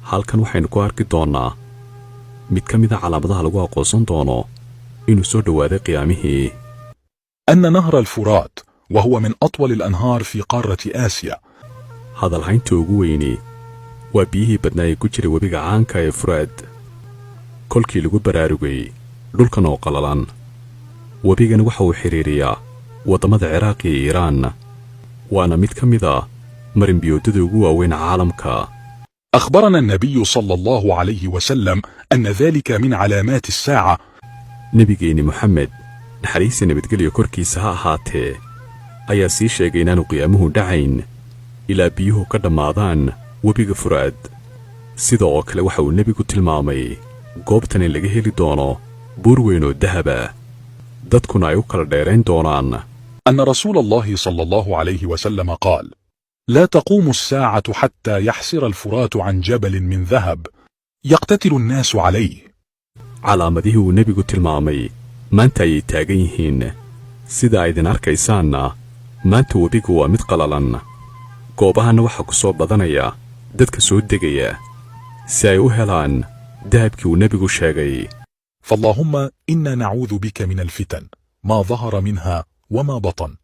Halkan waxaynu ku arki doonnaa mid ka mida calaamadaha lagu aqoonsan doono inuu soo dhowaaday qiyaamihii. أن نهر الفرات، وهو من أطول الأنهار في قارة آسيا، Hadalhaynta ugu weyni waa biyihii badnaa ee ku jiray webiga caanka ee Furaad kolkii lagu baraarugay dhulkan oo qallalan. Webigan waxa uu xidhiiriyaa waddamada Ciraaq iyo Iiraan, waana mid ka mid ah marinbiyoodada ugu waaweyn caalamka. أخبرنا النبي صلى الله عليه وسلم أن ذلك من علامات الساعة. Nebigeenni Moxamed, naxariista nabadgelyo korkiisa ha ahaatee, ayaa sii sheegay inaanu qiyaamuhu dhacayn ilaa biyuhu ka dhammaadaan webiga Furaad. Sida oo kale waxa uu nebigu tilmaamay goobtan in laga heli doono buur weyn oo dahaba, dadkuna ay u kala dheerayn doonaan. أن رسول الله صلى الله عليه وسلم قال: لا تقوم الساعة حتى يحسر الفرات عن جبل من ذهب يقتتل الناس عليه. Calaamadihii uu nebigu tilmaamay maanta ayay taagan yihiin. Sida aydin arkaysaanna, maanta webigu waa mid qalalan, goobahanna waxaa ku soo badanaya dadka soo degaya si ay u helaan dahabkii uu nebigu sheegay. فاللهم إنا نعوذ بك من الفتن ما ظهر منها وما بطن.